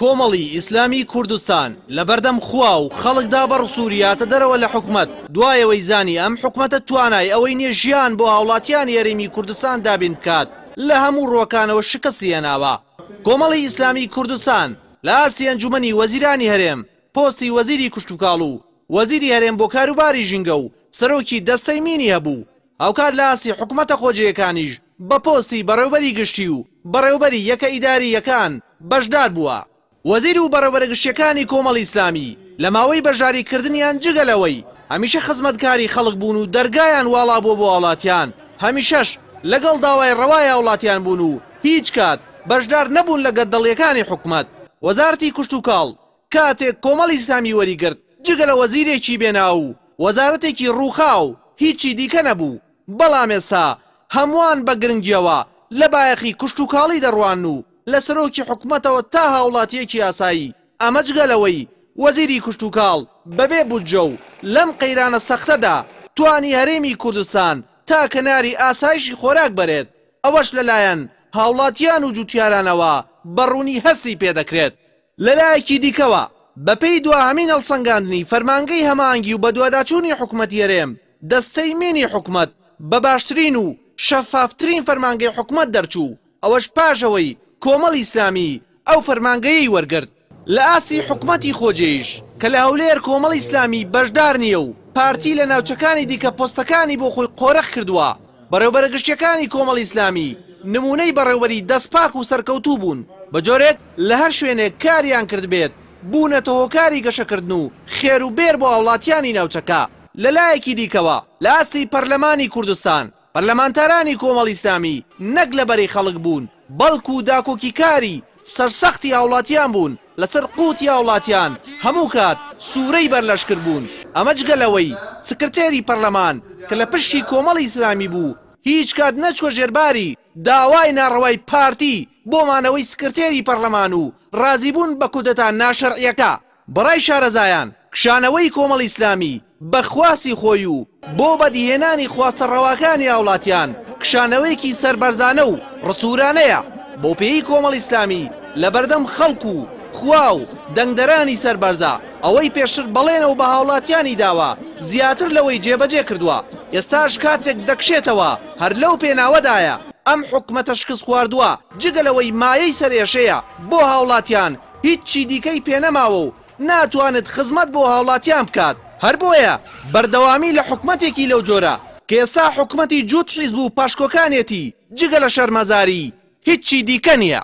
کۆمەڵی ئیسلامی کوردستان لەبەردەم خوا و خەڵکدا بە ڕسووری هاتە دەرەوە لە حکومەت، دوای ئەوەی زانی ئەم حکومەتە توانای ئەوەی نیە ژیان بۆ هاوڵاتیانی هەرێمی کوردستان دابین بکات، لە هەموو ڕووەکانەوە شکستی هێناوە. کۆمەڵی ئیسلامی کوردستان لە ئاستی ئەنجومەنی وەزیرانی هەرێم پۆستی وەزیری کشتوکاڵ و وەزیری هەرێم بۆ کاروباری ژینگە و سەرۆکی دەستەی مینی هەبوو، هاوکات لە ئاستی حکومەتە خۆجێیەکانیش بە پۆستی بەڕێوبەری گشتی و بەڕێوبەری یەکە ئیدارییەکان بەشدار بووە. وەزیر و بەڕێوبەرە گشتییەکانی کۆمەڵی ئیسلامی لە ماوەی بەشداری کردنیان جگە لەوەی هەمیشە خزمەتکاری خەڵک بوون و دەرگایان واڵا بووە بۆ هاوڵاتیان، هەمیشەش لەگەڵ داوای ڕەوای هاوڵاتیان بوون و هیچ کات بەشدار نەبوون لە گەندەڵییەکانی حکومەت. وەزارەتی کشتوکاڵ کاتێک کۆمەڵی ئیسلامی وەریگرت جگە لە وەزیرێکی بێ ناو و وەزارەتێکی ڕووخاو هیچی دیکە نەبوو، بەڵام ئێستا هەمووان بە گرنگییەوە لە بایەخی کشتوکاڵی دەڕوانن و لە سەرۆکی حکومەتەوە تا هاوڵاتییەکی ئاسایی، ئەمە جگە لەوەی وەزیری کشتوکاڵ بەبێ بودجە و لەم قەیرانە سەختەدا توانی هەرێمی کوردستان تا کەناری ئاسایشی خۆراک بەرێت، ئەوەش لەلایەن هاوڵاتیان و جوتیارانەوە بە ڕوونی هەستی پێدەکرێت. لەلایەکی دیکەوە، بەپێی دواهەمین هەڵسەنگاندنی فەرمانگەی هەماهەنگی و بەدواداچوونی حکومەتی هەرێم، دەستەی مینی حکومەت بە باشترین و شەفافترین فەرمانگەی حکومەت دەرچوو، ئەوەش پاش ئەوەی کۆمەڵی ئیسلامی ئەو فەرمانگەیەی وەرگرت. لە ئاستی حکومەتی خۆجێیش کە لە هەولێر کۆمەڵی ئیسلامی بەشدار نییە و پارتی لە ناوچەکانی دیکە پۆستەکانی بۆ خۆی قۆرخ کردووە، بەڕێوبەرە گشتییەکانی کۆمەڵی ئیسلامی نموونەی بەڕێوبەری دەستپاک و سەرکەوتوو بوون، بە جۆرێک لە هەر شوێنێک کاریان کردبێت بوونەتە هۆکاری گەشەکردن و خێر و بێر بۆ هاوڵاتیانی ناوچەکە. لە لایەکی دیکەوە لە ئاستی پەرلەمانی کوردستان، پەرلەمانتارانی کۆمەڵی ئیسلامی نەک لە بەرەی خەڵک بوون، بەڵکو داکۆکیکاری سەرسەختی هاوڵاتیان بوون، لەسەر قوتی هاوڵاتیان هەموو کات سورەی بەرلەشکر بوون، ئەمە جگە لەوەی سکرتێری پەرلەمان کە لە پشکی کۆمەڵی ئیسلامی بوو هیچ کات نەچووە ژێرباری داوای ناڕەوای پارتی بۆ مانەوەی سکرتێری پەرلەمان و ڕازیبوون بە کودەتا ناشەرعیەکە. بەڕای شارەزایان، کشانەوەی کۆمەڵی ئیسلامی بە خواستی خۆی و بۆ بەدیهێنانی خواستە ڕەواکانی هاوڵاتیان، کشانەوەیەکی سەربەرزانە و ڕسوورانەیە، بەوپێیەی کۆمەڵی ئیسلامی لەبەردەم خەڵک و خوا و دەنگدەرانی سەربەرزە، ئەوەی پێشتر بەڵێنە و بە هاوڵاتیانی داوە زیاتر لەوەی جێبەجێ کردووە، ئێستاش کاتێک دەکشێتەوە هەر لەو پێناوەدایە. ئەم حکومەتە شکستخواردووە جگە لەوەی مایەی سەرئێشەیە بۆ هاوڵاتیان، هیچی دیکەی پێنەماوە و ناتوانێت خزمەت بۆ هاوڵاتیان بکات، هەر بۆیە بەردەوامی لە حکومەتێکی لەو جۆرە کە ئێستا حکومەتی جووت حیزب و پاشکۆکانێتی جگە لە شەرمەزاری هیچی دیکە نییە.